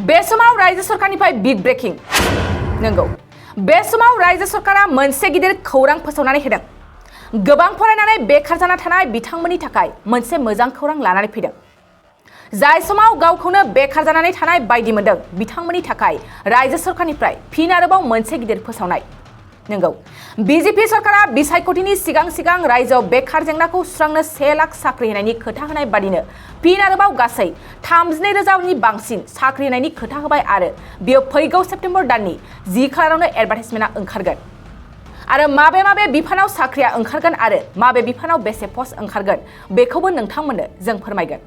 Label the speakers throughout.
Speaker 1: बे समाव रायजो सरकारनिफ्राय बिग ब्रेकिं नंगौ बे समाव रायजो सरकारा मोनसे गिदिर खौरां फोसावनानै होदों। गोबां फरायनानै बेखार जाना थानाय बिथांमोननि थाखाय मोनसे मोजां खौरां लानानै फैदों। जाय समाव गावखौनो बेखार जानानै थानाय बायदि मोनदों बिथांमोननि थाखाय रायजो सरकारनिफ्राय फिन आरोबाव मोनसे गिदिर फोसावनाय। नंगौ बीजेपी सरकारा बिसायख'थिनि सिगां रायजोआव बेकार जेंनाखौ सुस्रांनो 1 लाख साख्रि होनायनि खोथा होनाय बादिनो फिन आरोबाव गासै 32,000नि बांसिन साख्रि होनायनि खोथा होबाय आरो बेयो फैगौ सेप्तेम्बर दाननि 10 खालारावनो एडभार्टाइजमेन्टआ ओंखारगोन। आरो माबे बिफानाव साख्रिया ओंखारगोन आरो माबे बिफानाव बेसे पस्ट ओंखारगोन बेखौबो नोंथांमोननो जों फोरमायगोन।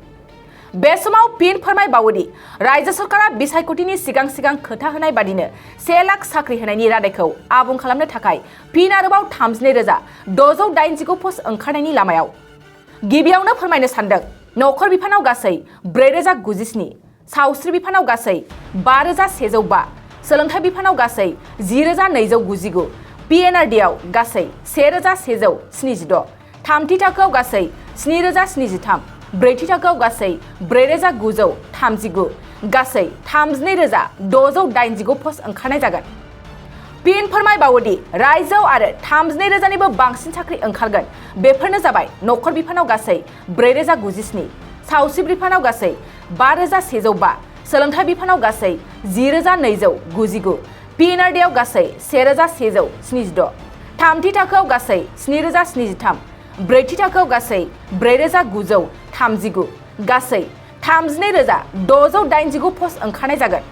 Speaker 1: बे समाव फिन फोरमायबावोदि रायजो सरकारा बिसायख'थिनि सिगां खोथा होनाय बादिनो 1 लाख साख्रि होनायनि रादायखौ आबुं खालामनो थाखाय फिन आरोबाव 32,689 पस्ट ओंखारनायनि लामायाव। गिबियावनो फोरमायनो सानदों नखर बिफानाव गासै 4,097, सावस्रि बिफानाव गासै 5,105, सोलोंथाइ बिफानाव गासै 10,299, PNRDआव गासै 1,176, थामथि थाखोआव गासै 7,073, ब्रैथि थाखोआव गासै 4,939, गासै 32,689 पस्ट ओंखारनाय जागोन। फिन फोरमायबावोदि रायजोआव आरो 32,000निबो बांसिन साख्रि ओंखारगोन। बेफोरनो जाबाय नखर बिफानाव गासै 4,097, सावस्रि बिफानाव गासै 5,105, सोलोंथाइ बिफानाव गासै 10,299, PNRDआव गासै 1,176, थामथि थाखोआव गासै 7,073, ब्रैथि थाखोआव गासै 4,939, गासै 32,689 पस्ट ओंखारनाय जागोन।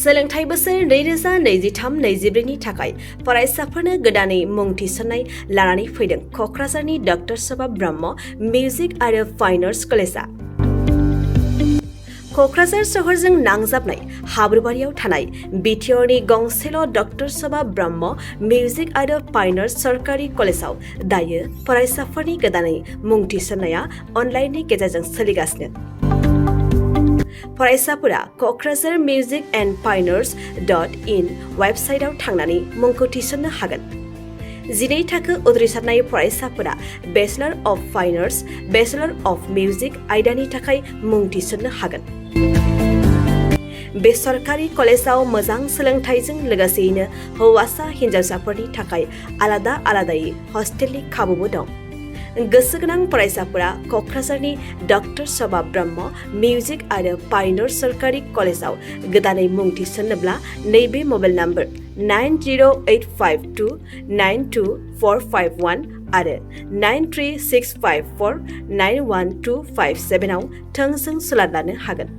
Speaker 2: सोलोंथाइ बोसोर 2023-24 नि थाखाय फरायसाफोरनो गोदानै मुं थिसननाय लानानै फैदों क'क्राझारनि डक्टर सभा ब्रह्म मिउजिक आरो फाइन आर्ट्स कलेजआ। क'क्राझार सोहोरजों नांजाबनाय हाब्रुबारियाव थानाय बिटिआरनि गंसेल' डक्टर सभा ब्रह्म मिउजिक आरो फाइन आर्ट्स सरकारि कलेजआव दायो फरायसाफोरनि गोदानै मुं थिसननाया अनलाइननि गेजेरजों सोलिगासिनो। फरायसाफोरा क'क्राझार मिउजिक एन्ड फाइन आर्ट्स.in वेबसाइटआव थांनानै मुंखौ थिसननो हागोन। 12 थाखो उथ्रिसारनाय फरायसाफोरा bachelor of fine arts, bachelor of music आयदानि थाखाय मुं थिसननो हागोन। बे सरकारि कलेजआव मोजां सोलोंथाइजों लोगोसेयैनो हौवासा हिन्जावसाफोरनि थाखाय आलादायै हस्टेलनि खाबुबो दं। गोसो गोनां फरायसाफोरा क'क्राझारनि डक्टर सभा ब्रह्म मिउजिक आरो फाइन आर्ट्स सरकारि कलेजआव गोदानै मुं थिसननोब्ला नैबे मबाइल नम्बर 9085292451 आरो 93654912557 आव थोंजों सुलाद लानो हागोन।